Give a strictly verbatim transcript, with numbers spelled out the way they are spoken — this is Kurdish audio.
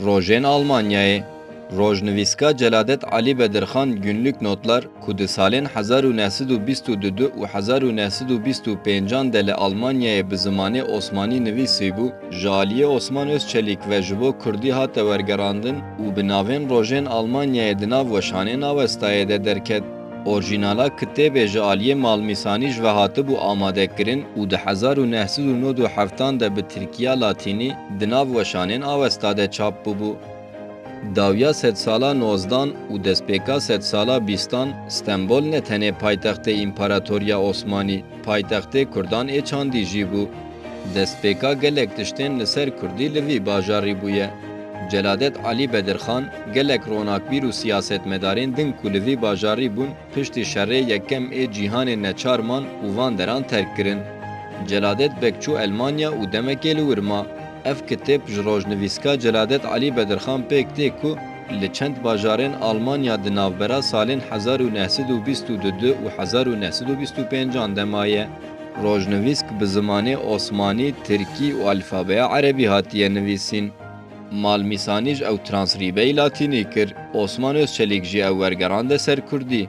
Rojên Almanyayê. Rojnivîska Celadet Alî Bedirxan Günlük Notlar ku di salên hezar û neh sed û bîst û du û hezar û neh sed û bîst û pêncan de li Almanyayê bi zimanê Osmanî nivîsîbû, ji aliyê Osman Özçelik ve ji bo Kurdî hate wergerandin û bi navên Rojên Almanyayê di nav weşanên Awestayê de derket. Orjînala kitêbê ji aliyê Malmîsanîj ve hatibû amadekirin û di hezar û neh sed û nod û heftan de bi tirkiya latînî di nav weşanên Awesta de çap bûbû. Dawiya sedsala nozdan û destpêka sedsala bîstan, Stenbol ne tenê paytextê Împaratoriya Osmanî, paytextê Kurdan ê çandî jî bû. Destpêka gelek tiştên li ser Kurdî li vî bajarî bûye. Celadet Alî Bedirxan gelek ronakbîr û siyasetmedarên din ku li vî bajarî bûn, piştî şerê yekem ê cîhanê neçar man û van deran terk kirin. Celadet Beg çû Elmanya û demekê li wir ma. Ev kitêb ji rojnivîska Celadet Alî Bedirxan pêk tê ku li çend bajarên Almanya di navbera salên hezar û neh sed û bîst û du û hezar û neh sed û bîst û pêncan de maye. Rojnivîsk bi zimanê Osmanî, Tirkî û alfabeya Erebî hatiye nivîsîn. Malmîsanîj ew transrîbeyî latînî kir. Osman Özçelik jî ew wergerande ser Kurdî.